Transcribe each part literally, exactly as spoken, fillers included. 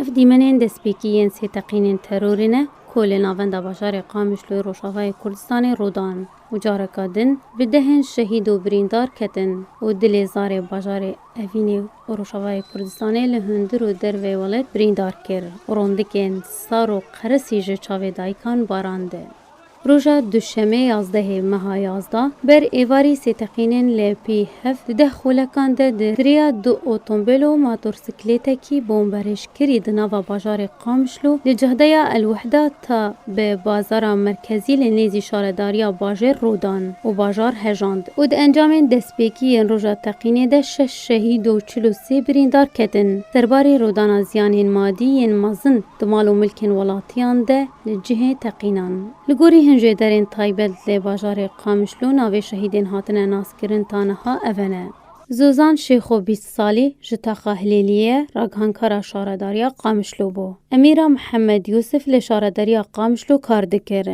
Ev dîmenên destpêkî yên sê teqînên terorê ne ku li navenda bajarê Qamişlo û Rojavayê Kurdistanê rû dan û careka din bi dehên şehîd û birîndar ketin û dilê zarê bajarê Evînê û Rojavayê Kurdistanê li hundir û derveyê welêt birîndar kir û rondikên sar û qerisî ji çavê dayikan barand. Roja duşemê yazdehê meha yazda, ber êvarî sê teqînên L P heft di deh xolekan de di riya du otombêl û motorsiklêtekî bomberêjkirî di nava bajarê Qamişlo li cehdeya El Wehda ta bi bazara merkezî li nêzî şaredariya bajêr rû dan û bajar hejand û di encamên destpêkî yên roja teqînê de şeş şehîd û çil û sê birîndar ketin. Serbarî rûdana ziyanên madî yên mezin di mal û milkên welatiyan de li cihê teqînan. Li gorî hin jêderên taybet li bajarê Qamişlo navê şehîdên hatine naskirin ta niha ev ne. Zozan Şêxo bîst salî ji taxa Hilêliyê ye, ragihankara şaredariya Qamişlo bû. Emîra Mihemed Yûsif li şaredariya Qamişlo kar dikir.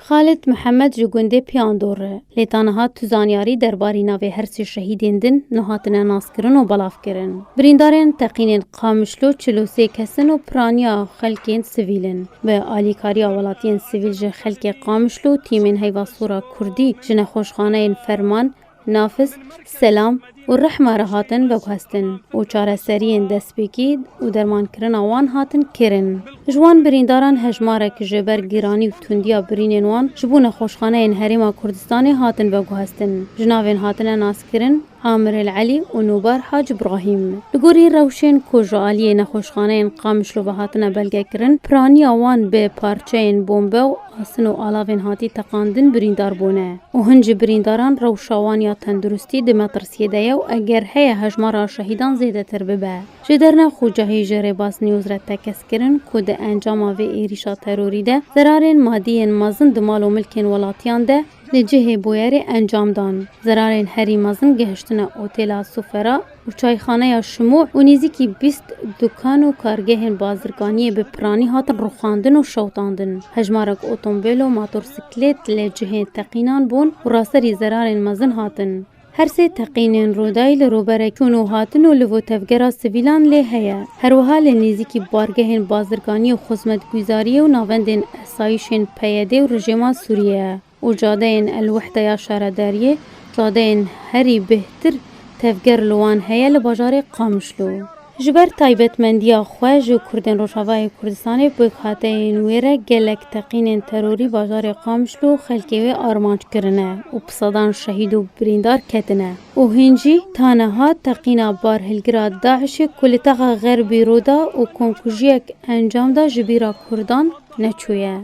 Xalid Mihemed ji gundê Piyandor e, lê ta niha tu zanyarî derbarî navê her sê şehîdên din nehatine naskirin û belavkirin. Birîndarên teqînên Qamişlo çil û sê kes in û piraniya xelkên sivîl in. Bi alîkariya welatiyên sivîl ji xelkê Qamişlo tîmên Heyva Sor a Kurdî ji nexweşxaneyên Ferman, Nafiz, Selam û Rehma re hatin veguhestin û çareseriyên destpêkî û dermankirina wan hatin kirin. Ji wan birîndaran hejmarek ji ber gîranî û tundiya birînên wan ji bo nexweşxaneyên Herêma Kurdistanê hatin veguhestin. Ji navên hatine naskirin, Amir El Elî û Nûbar Hac Ibrahîm. Li gorî rewşên ku ji aliyê nexweşxaneyên Qamişlo ve hatine belgekirin, piraniya wan bi parçeyên bombe û asin û alavên hatî teqandin birîndar bûne û hin ji birîndaran rewşa wan ya tenduristî di metirsiyê de ye û eger heye hejmara şehîdan zêdetir bibe. Ji derna xocahî ji Rêbaz News re tekez kirin ku di encama vê êrîşa terorî de zerarên madî yên mezin di mal û milkên welatiyan de li cihê bûyerê encam dan. Zerarên herî mezin gihiştine otêla Sufera û çayxaneya Şimû û nêzîkî bîst dukan û kargehên bazirganiyê bi piranî hatin rûxandin û şewitandin. Hejmarek otombêl û motorsiklêt li cihê teqînan bûn û raserî zerarên mezin hatin. Her sê teqînên rûdayî li rûberek çûn û hatin û li bo tevgera sivîlan lê heye. Her wiha li nêzîkî bargehên bazirganiyê û xizmetguzariyê û navendên esayîşên P Y D û rejîma Sûriyê ye û cadeyên El Wehda ya şaredariyê cadeyên herî bêhtir tevger li wan heye li bajarê Qamişlo. Ji ber taybetmendiya xwe ji Kurdên Rojavayê Kurdistanê pêkhateyên wê re gelek teqînên terorî bajarê Qamişlo û xelkê wê armanc kirine û bi sedan şehîd û birîndar ketine û hîn jî ta niha teqîna barhilgira DAIŞê ku li taxa Xerbî rû da û komkujiyek encam da ji bîra Kurdan neçûye.